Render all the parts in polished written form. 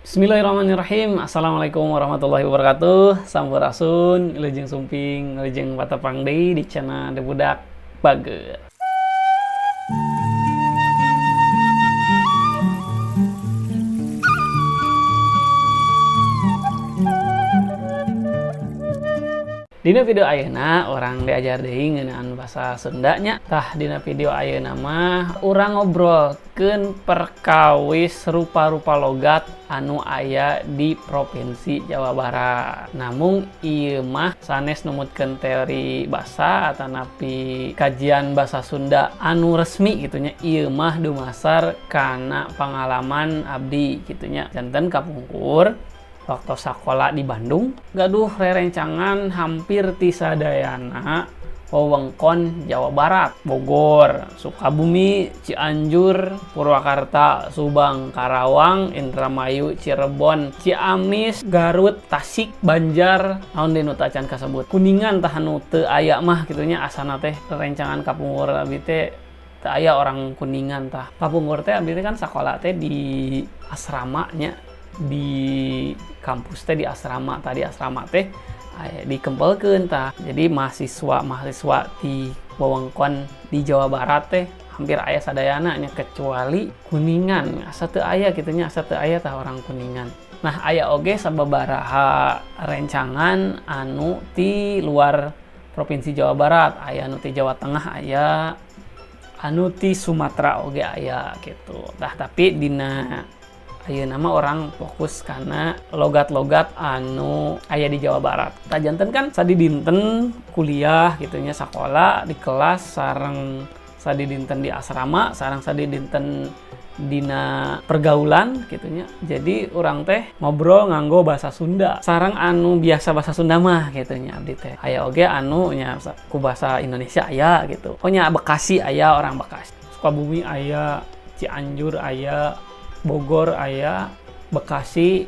Bismillahirrahmanirrahim. Assalamualaikum warahmatullahi wabarakatuh. Sampurasun, wilujeng sumping, wilujeng patepang deui di channel The Budak Bager. Dina video ayeuna urang diajar deui ngeunaan bahasa Sunda nya. Tah, dina video ayeuna mah urang ngobrolkeun perkawis rupa-rupa logat anu aya di Provinsi Jawa Barat. Namun ieu mah sanes numutkeun teori basa atanapi kajian bahasa Sunda anu resmi gitu nya. Ieu mah dumasar kana pengalaman abdi gitu nya. Janten kapungkur waktu sekolah di Bandung gaduh rerencangan hampir ti sadayana wewengkon Jawa Barat, Bogor, Sukabumi, Cianjur, Purwakarta, Subang, Karawang, Indramayu, Cirebon, Ciamis, Garut, Tasik, Banjar, naon deui nu teu acan kasebut. Kuningan tah anu teu aya mah kitu nya, asana teh rerencangan kapungkur abdi teh teu aya orang Kuningan tah. Kapungkur teh abdi teh kan sakola teh di asrama nya, di kampus teh di asrama, tadi asrama teh aya dikempelkeun tah. Jadi mahasiswa-mahasiswa di wewengkon di Jawa Barat teh hampir aya sadayana nya, kecuali Kuningan. Asa teu aya kitu nya, asa teu aya tah orang Kuningan. Nah, aya oge sababaraha rencangan anu ti luar Provinsi Jawa Barat, aya anu ti Jawa Tengah, aya anu ti Sumatera oge aya gitu. Tah, tapi dina ayeuna mah orang fokus kana logat-logat anu aya di Jawa Barat. Tah, janten kan sadidinten kuliah gitu nya, sakola di kelas sareng sadidinten di asrama sareng sadidinten dina pergaulan gitu nya. Jadi urang teh ngobrol nganggo bahasa Sunda sareng anu biasa bahasa Sunda mah gitu nya. Abdi teh aya oge anu nya ku bahasa Indonesia aya gitu. Oh nya, Bekasi aya, orang Bekasi, Sukabumi aya, Cianjur aya, Bogor aya, Bekasi,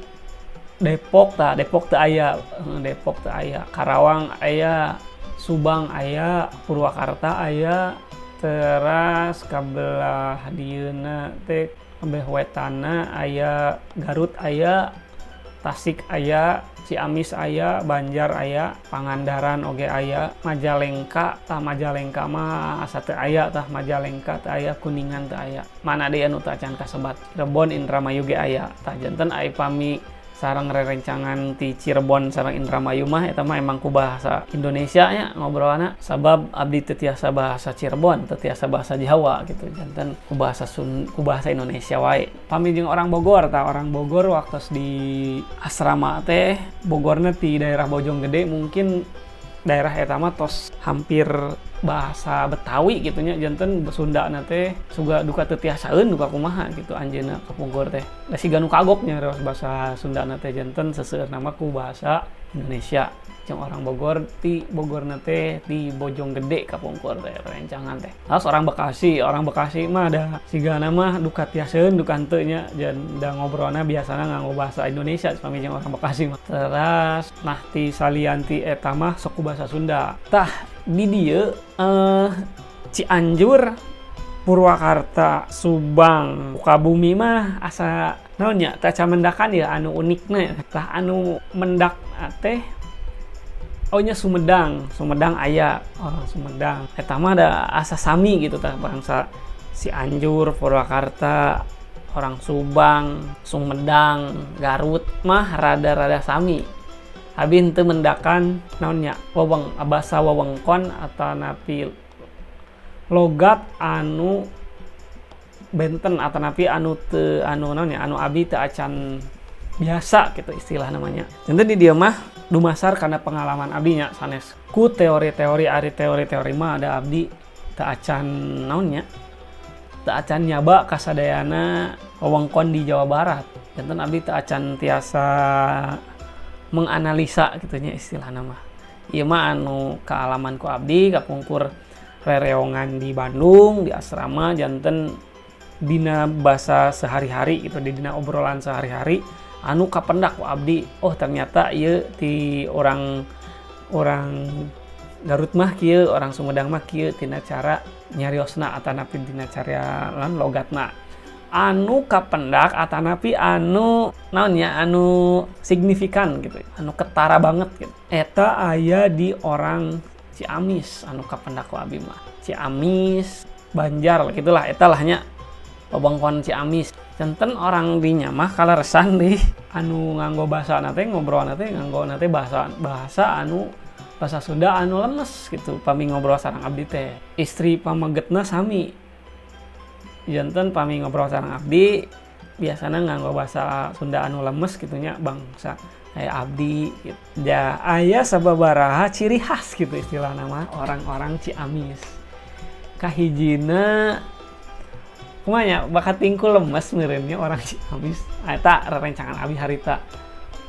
Depok tah, Depok teu aya, Depok teu aya, Karawang aya, Subang aya, Purwakarta aya, teras kabelah dieuna teh kabeh wetana aya, Garut aya, Tasik aya, Ciamis aya, Banjar aya, Pangandaran oge aya, Majalengka tah, Majalengka mah asa teu aya tah, Majalengka teu aya, Kuningan teu aya. Mana deui anu teu acan kasebat? Cirebon, Indramayu ge aya. Tah, janten ai pami sareng rerencangan ti Cirebon sareng Indramayu mah eta mah emang ku bahasa Indonesia nya ngobrolna, sabab abdi teu tiasa bahasa Cirebon, teu tiasa bahasa Jawa gitu. Janten ku bahasa Indonesia wae. Pami jeung orang Bogor tah, orang Bogor waktu di asrama teh Bogorna ti daerah Bojonggede, mungkin daerah eta mah tos hampir bahasa Betawi gitu nya. Janten Sunda na teh suga duka teu tiasaeun duka kumaha gitu anjeunna kapungkur teh. Da siga nu kagok nya bahasa Sunda na teh, janten seseueurna mah ku bahasa Indonesia. Jeung orang Bogor ti Bogorna teh di Bojonggede kapungkur teh rencangan teh. Terus orang Bekasi, orang Bekasi mah da sigana mah duka tiasaeun duka henteu nya, da ngobrolna biasana nganggo bahasa Indonesia pami jeung orang Bekasi mah. Teras nah, ti salian ti eta mah sok ku bahasa Sunda. Tah, di dieu Cianjur, Purwakarta, Subang, Sukabumi mah asa naon nya, teh mendakan ya anu unikna. Tah, anu mendak teh oh nya Sumedang, Sumedang aya orang Sumedang. Eta mah da asa sami gitu tah, bangsa Cianjur, Purwakarta, orang Subang, Sumedang, Garut mah rada-rada sami. Abi henteu mendakan naon nya, weweng bahasa wewengkon atanapi logat anu benten atanapi anu teu anu naon nya, anu abi teu acan biasa gitu istilah namanya. Janten di dieu mah dumasar karena pengalaman abdi nya, sanes ku teori-teori. Ari teori-teori mah ada abdi teu acan naon nya, teu acan nyaba kasadayana wewengkon di Jawa Barat. Janten abdi teu acan tiasa menganalisa gitu nya istilah nama. Ieu mah anu kaalaman ku abdi kapungkur rereongan di Bandung di asrama. Janten dina bahasa sehari-hari gitu, di dina obrolan sehari-hari anu kapendak ku abdi, oh ternyata ieu ti orang orang Garut mah kieu, orang Sumedang mah kieu tina cara nyariosna atanapi dina cara lan logatna. Anu kapendak atanapi anu naon nya, anu signifikan gitu, anu ketara banget gitu, eta aya di orang Ciamis. Anu kapendak ku abi mah Ciamis, Banjar gitulah, eta lah nya wewengkon Ciamis. Janten orang dinya mah kaleresan di anu nganggo bahasa teh, ngobrol teh nganggo teh bahasa bahasa anu bahasa Sunda anu lemes gitu. Pami ngobrol sareng abdi teh, istri pamegetna sami, janten pami ngobrol sareng abdi biasanya nganggo bahasa Sunda anu lemes gitu nya, bangsa kayak abdi gitu. Ya, aya sababaraha ciri khas gitu istilahna mah orang-orang Ciamis. Kahijina kumaha nya, bakat tingku lemes meureun nya orang Ciamis. Eta rerencangan abi harita.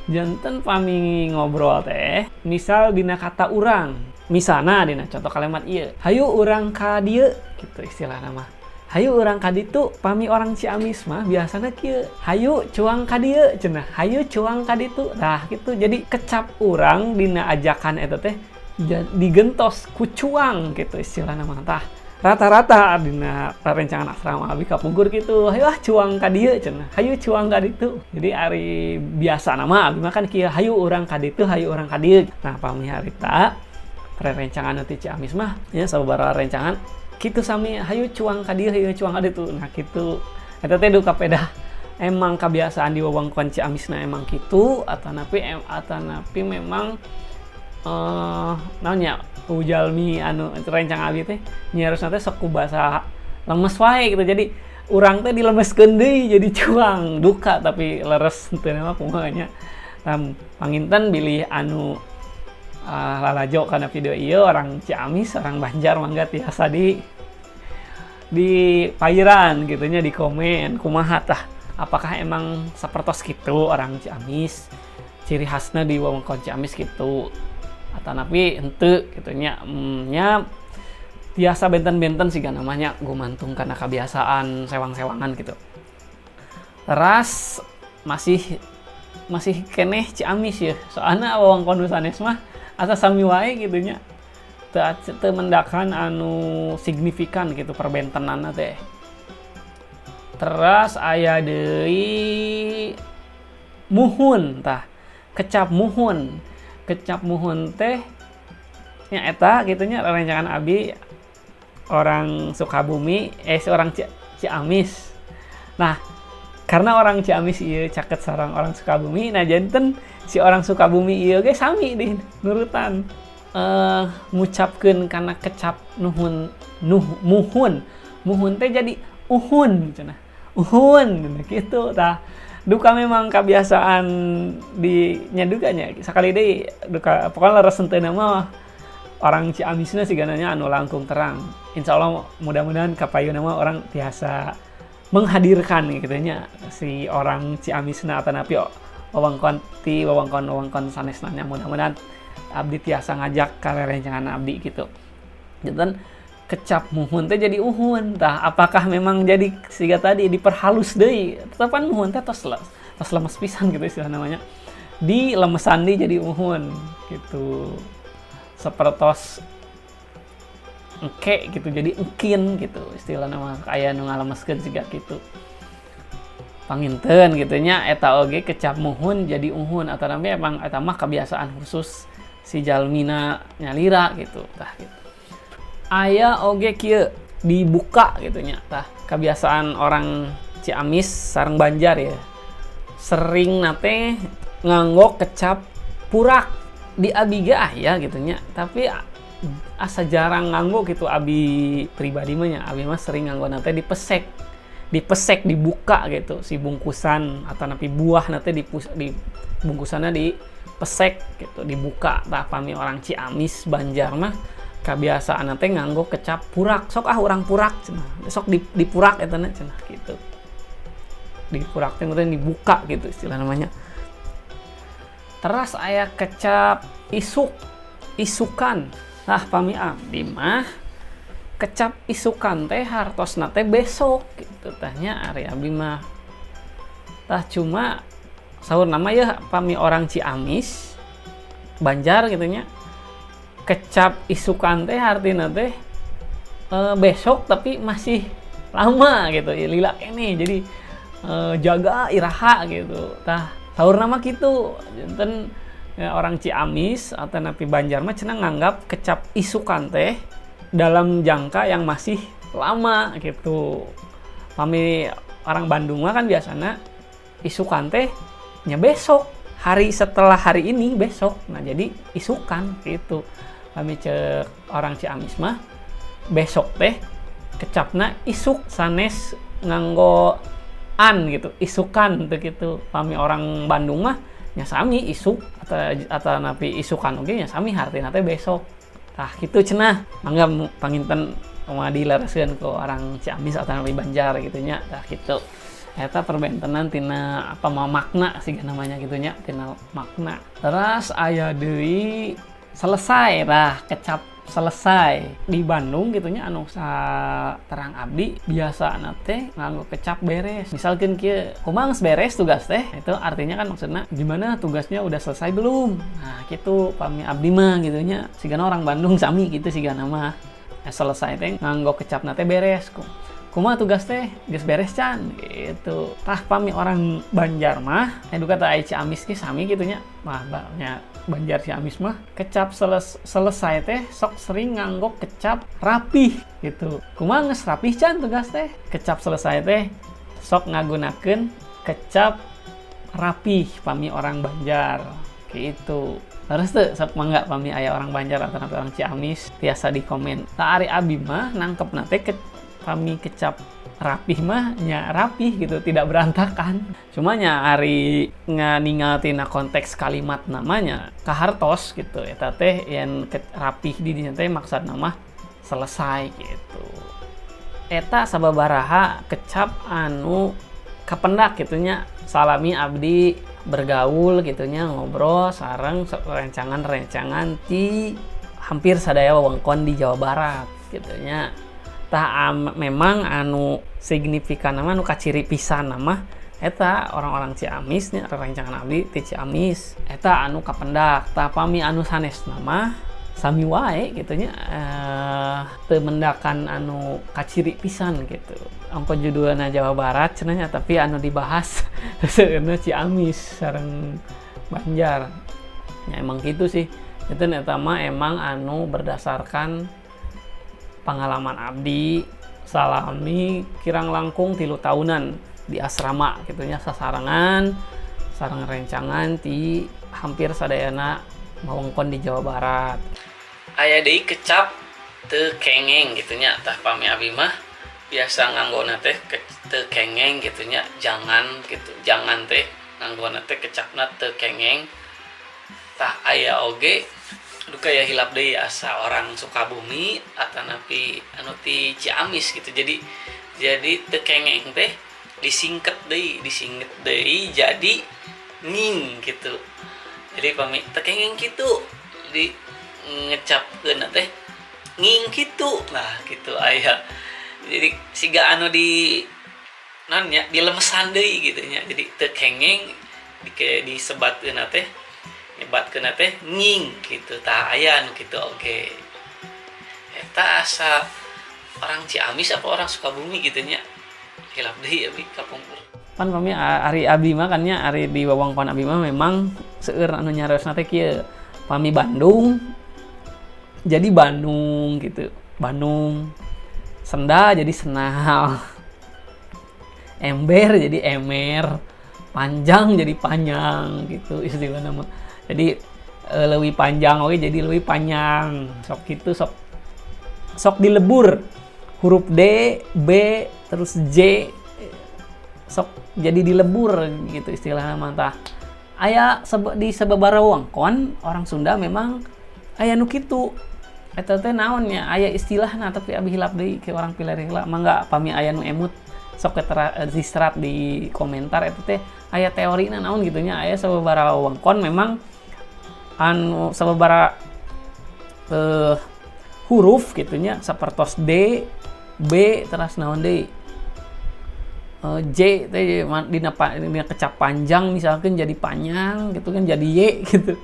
Janten pami ngobrol teh, misal dina kata urang, misalna dina contoh kalimat ieu, "Hayu urang ka dieu," gitu istilahna mah, "Hayu urang ka ditu." Pami orang Ciamis mah biasanya kieu, "Hayu cuang ka dieu," cenah, "Hayu cuang ka ditu." Nah, gitu. Jadi kecap urang dina ajakan eta teh digentos ku cuang gitu istilahna mah. Tah, rata-rata dina rerencangan asrama abi kapungkur gitu, "Hayu ah cuang ka dieu," cenah, "Hayu cuang ka ditu." Jadi ari biasana mah abi mah kan kieu, "Hayu urang ka ditu, hayu urang ka dieu." Nah, pami harita rerencangan ti Ciamis mah ya sababaraha rencangan kitu sami, "Hayu cuang ka dieu, hayu cuang ka ditu." Nah, kitu. Eta teh duka pedah emang kebiasaan di wewengkon Ciamisna emang kitu atanapi memang naon nya, jalmi anu rencang abi teh nyariosna teh sok ku bahasa lemes wae gitu, jadi urang teh dilemeskeun deui jadi cuang. Duka tapi leres teu mah kumaha nya. Nah, panginten bilih anu lalajo kana video ieu orang Ciamis, orang Banjar, mangga tiasa di pairan gitu nya, di komen kumaha tah, apakah emang sapertos gitu orang Ciamis, ciri khasnya di wewengkon Ciamis gitu atanapi henteu gitu nya. Nya tiasa benten-benten sih namanya gumantung karena kebiasaan sewang-sewangan gitu. Teras masih masih keneh Ciamis ya, soalnya wewengkon nu sanes mah asa sami wae gitu nya, teu teu mendakan anu signifikan gitu perbentenanna teh. Teras aya deui muhun. Tah, kecap muhun. Kecap muhun teh nya eta gitu nya, rerencangan abi orang Sukabumi, eh, orang Ciamis. Nah, karena orang Ciamis ieu caket sareng orang Sukabumi, nah janten si orang Sukabumi ieu ge sami di nurutan ngucapkeun kana kecap nuhun, nuh, muhun. Muhun teh jadi uhun cenah, uhun gitu. Tah, duka memang kebiasaan di nya duganya sekali deui duka, pokoknya leres henteu mah orang Ciamisna sih nya anu langkung terang. Insya Allah mudah-mudahan kapayuna mah orang tiasa menghadirkan gitu nya si orang Ciamisna atanapi wewengkon ti wewengkon wewengkon sanesna. Mudah-mudahan abdi tiasa ngajak ka rerencangan abdi gitu. Janten kecap muhun teh jadi uhun. Tah, apakah memang jadi siga tadi diperhalus deui, tetapan muhun teh tos tos lemes pisan gitu istilah namanya, di lemesan di jadi uhun gitu, sepertos engke gitu jadi engkin gitu istilah nama, aya nu ngalemeskeun siga gitu. Panginten gitu nya, eta oge kecap muhun jadi uhun atau namanya emang eta mah kebiasaan khusus si jalmina nyalira gitu. Tah, gitu. Aya oge kieu, dibuka gitu nya. Tah, kebiasaan orang Ciamis sareng Banjar ya, sering nate nganggo kecap purak. Di abi ge aya gitu nya, tapi asa jarang nganggo gitu abi pribadi mah nya. Abi mah sering nganggo nate dipesek, dipesek, dibuka gitu si bungkusan atanapi buah nate di bungkusannya dipesek gitu, dibuka. Tah, pami orang Ciamis, Banjar mah kebiasaan teh nganggo kecap purak. "Sok ah urang purak," cenah, "sok dipurak eta na," cenah gitu. Dipurak teh kemudian dibuka gitu istilah namanya. Teras aya kecap isuk, isukan. Nah, pami abdi mah kecap isukan teh hartosna teh besok gitu tah nya, ari abdi mah. Tah, cuma saur nama ya pami orang Ciamis, Banjar gitu nya, kecap isukan teh artinya teh besok tapi masih lama gitu, lila ini. Jadi Jaga iraha gitu. Tah, saurna mah kitu. Janten ya, orang Ciamis atanapi Banjar mah cenah nganggap kecap isukan teh dalam jangka yang masih lama gitu. Pami orang Bandung mah kan biasanya isukan teh nya besok, hari setelah hari ini besok. Nah, jadi isukan gitu. Pami cek orang Ciamis mah besok teh kecapna isuk, sanes nganggo an gitu, isukan tuh gitu. Pami orang Bandung mah nya sami isuk atau atanapi isukan oge nya sami, hartina teh besok. Tah, kitu cenah. Mangga panginten kumaha dilereskeun ku orang Ciamis atanapi Banjar gitu nya. Tah, kitu eta perbentenan tina apa mau makna sih namanya gitu nya, tina makna. Terus aya deui selesai. Tah, kecap selesai di Bandung gitu nya, anu terang abdi biasa teh nganggo kecap beres. Misalkan kieu, "Kumaha, geus beres tugas teh?" Itu artinya kan maksudnya gimana tugasnya, udah selesai belum. Nah, gitu pami abdi mah gitu nya, sigana orang Bandung sami gitu sigana mah. Selesai teh nganggo kecap teh beres. "Kumaha tugas teh, geus beres can?" gitu. Tah, pami orang Banjar mah duka teh, Ciamis ge sami gitu nya mah nya. Banjar Ciamis mah kecap selesai teh sok sering nganggo kecap rapih gitu. "Kumaha, geus rapih can tugas teh?" Kecap selesai teh sok ngagunakeun kecap rapih pami orang Banjar gitu. Terus tuh sok mangga pami aya orang Banjar atau orang Ciamis tiasa di komen. Tah, ari abi mah nangkep nate ke pami kecap rapih mah nya rapih gitu, tidak berantakan. Cuma nya ari ningal tina konteks kalimat namanya kahartos gitu, eta teh yang rapih di dinya teh maksudna mah selesai gitu. Eta sababaraha kecap anu kapendak gitu nya salami abdi bergaul gitu nya, ngobrol sareng rencangan-rencangan ti hampir sadaya wewengkon di Jawa Barat gitu nya. Tah, memang anu signifikan nama, anu kaciri pisan nama eta orang-orang Ciamis nya, rencangan abdi ti Ciamis eta anu kapendak. Tah, pami anu sanes nama sami wae gitu nya, teu mendakan anu kaciri pisan gitu. Ongko judulna Jawa Barat cenah nya, tapi anu dibahas seueurna Ciamis sareng Banjar ya, emang gitu sih. Itu eta mah emang anu berdasarkan pengalaman abdi salami kirang langkung 3 tahunan di asrama gitu nya, sasarengan sareng rencangan ti hampir sadayana wewengkon di Jawa Barat. Aya deui kecap teu kengeng gitu nya. Tah, pami abi mah biasa nganggona teh teu kengeng gitu nya, jangan gitu, jangan teh nganggona teh kecapna teu kengeng. Tah, aya oge duka ya, hilap deui, asa orang Sukabumi atanapi anu ti Ciamis gitu. Jadi teu kengeng teh disingket deui, disingket deui jadi nging gitu. Jadi pami teu kengeng kitu di ngecapkeun teh nging kitu lah gitu. Aya jadi siga anu di non nya, dilemesan deui gitu nya. Jadi teu kengeng di disebatkeun teh, nyebatkeun teh nging gitu. Tah, aya anu kitu oge. Eta asa orang Ciamis apa orang Sukabumi gitu nya, hilap deui abi kapungkur. Pan pami ari abdi mah kan nya, ari di wewengkon abdi mah memang seueur anu nyariosna teh kieu: pami Bandung jadi Bandung gitu, Bandung, senda jadi senal, ember jadi emer, panjang jadi panjang gitu istilahna mah. Jadi leuwih panjang oke jadi leuwih panjang, sok gitu, sok sok dilebur huruf D, B, terus J sok jadi dilebur gitu istilahnya mah. Tah, aya di sababaraha wewengkon orang Sunda memang aya nu kitu. Eta teh naon nya, aya istilahna tapi abi hilap deui ke orang pilih heula. Mangga pami aya nu emut sok diserat di komentar, eta teh aya teorina naon gitu nya. Aya sababaraha wewengkon memang anu sababaraha huruf gitu nya, sapertos D, B, terus naon deui, J teh dina, dina kecap panjang misalkan jadi panjang gitu kan, jadi Y gitu.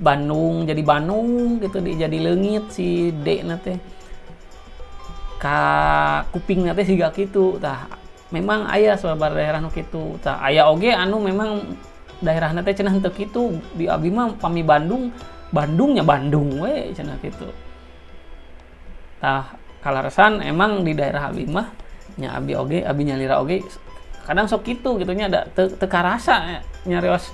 Bandung jadi Bandung gitu, di, jadi leungit si D na teh ka kuping teh siga kitu. Tah. Memang aya sababaraha daerah nu kitu. Tah, aya oge anu memang daerahna teh cenah henteu kitu, di abi mah pami Bandung, Bandungnya Bandung we cenah kitu. Tah, kaleresan emang di daerah abi mah nya, abi oge, abi nyalira oge kadang sok kitu gitu nya, da teu teu karasa nyarios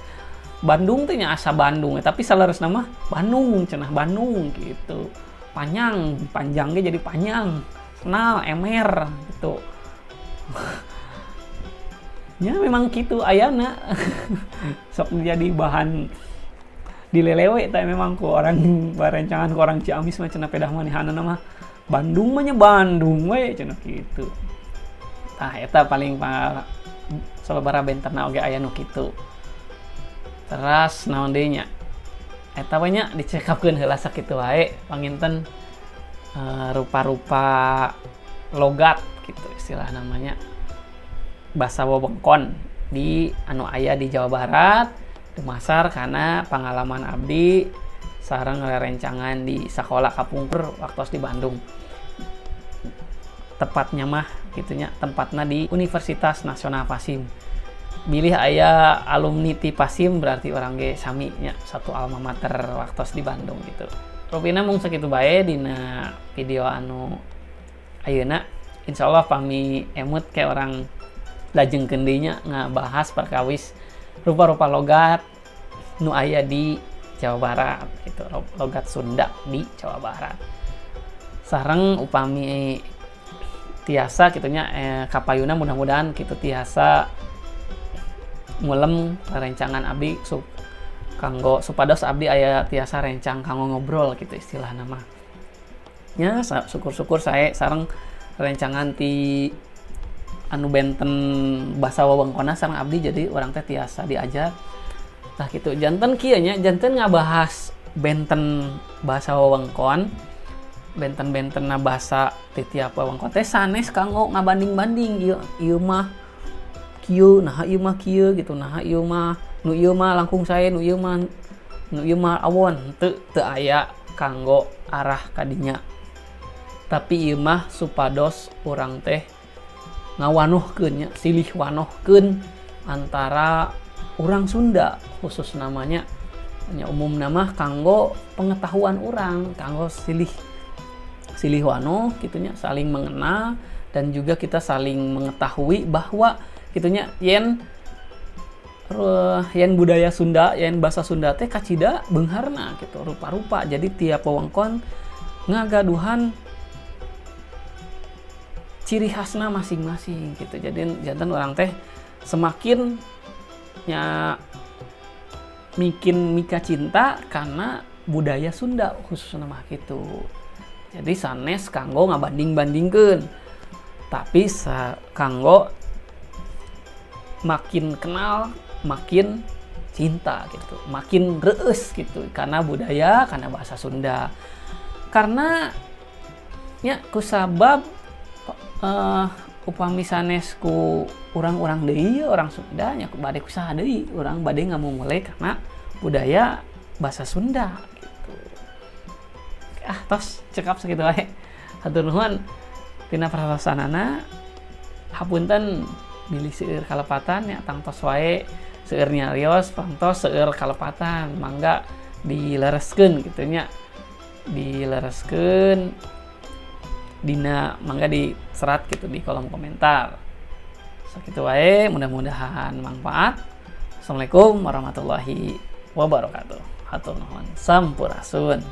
Bandung teh nya asa Bandung, tapi saleresna mah Bandung cenah, Bandung gitu. Panjang, panjang ge jadi panjang, senal, emer gitu. Ya memang gitu ayana, sok jadi bahan dilelewe teh memang ku orang barencangan, ku orang Ciamis mah cenah, pedah manehanna mah Bandung mah nya Bandung we cenah kitu. Tah, eta paling pa sababaraha bentenna oge aya nu kitu. Teras naon deui nya? Eta we nya, dicekapkeun heula sakitu wae panginten, rupa-rupa logat gitu istilah namanya bahasa wewengkon di anu aya di Jawa Barat, dumasar karena pengalaman abdi sareng rerencangan di sekolah kapungkur waktu di Bandung, tepatnya mah gitunya, tempatnya di Universitas Nasional Pasim. Bilih aya alumni ti Pasim, berarti urang ge sami nya, satu alma mater waktu di Bandung gitu. Rupina mung sakitu bae dina video anu ayeuna. Insyaallah pami emut ke urang lajengkeun deui nya, ngabahas perkawis rupa-rupa logat nu aya di Jawa Barat gitu, logat Sunda di Jawa Barat. Sareng upami tiasa gitunya, kapayuna mudah-mudahan gitu tiasa ngulem rerencangan abdi kanggo supados abdi aya tiasa rencang kanggo ngobrol gitu istilah nama nya. Syukur-syukur saya sareng rencangan ti anu benten bahasa wewengkonna sareng abdi, jadi urang teh tiasa diajar. Nah gitu, janten kieu nya, janten ngabahas benten bahasa wewengkon, benten-bentenna bahasa ti tiap wewengkon teh sanes kanggo ngabanding-banding ieu ieu mah kieu, nah ieu mah kieu gitu, nah ieu mah nu ieu mah langkung sae, nu ieu mah, nu ieu mah awon, teu teu aya kanggo arah kadinya. Tapi ieu mah supados urang teh ngawanuhkeun nya, silih wanohkeun antara orang Sunda khusus namanya nya, umum nama kanggo pengetahuan urang, kanggo silih silih wanoh gitunya, saling mengenal dan juga kita saling mengetahui bahwa gitunya yen yen budaya Sunda, yen bahasa Sunda teh kacida beungharna gitu, rupa-rupa. Jadi tiap wewengkon ngagaduhan ciri khasna masing-masing gitu. Jadi janten urang teh semakin nya mikin mika cinta karena budaya Sunda khususnya mah gitu. Jadi sanes kanggo ngabanding-bandingkeun, tapi kanggo makin kenal makin cinta gitu, makin reus gitu karena budaya, karena bahasa Sunda, karena nya kusabab upami sanes ku urang-urang deui, orang Sunda nya bade kusaha deui, urang bade ngamumule karena budaya bahasa Sunda gitu. Ah, tos cekap sakitu wae. Hatur nuhun tina perhatosanana. Hapunten bilih seueur kalepatan ya, tangtos wae seueur nyarios, tangtos seueur kalepatan, mangga dilereskeun gitu nya, dilereskeun dina, mangga diserat gitu di kolom komentar. Sakitu wae, mudah-mudahan manfaat. Assalamualaikum warahmatullahi wabarakatuh. Hatur nuhun, sampurasun.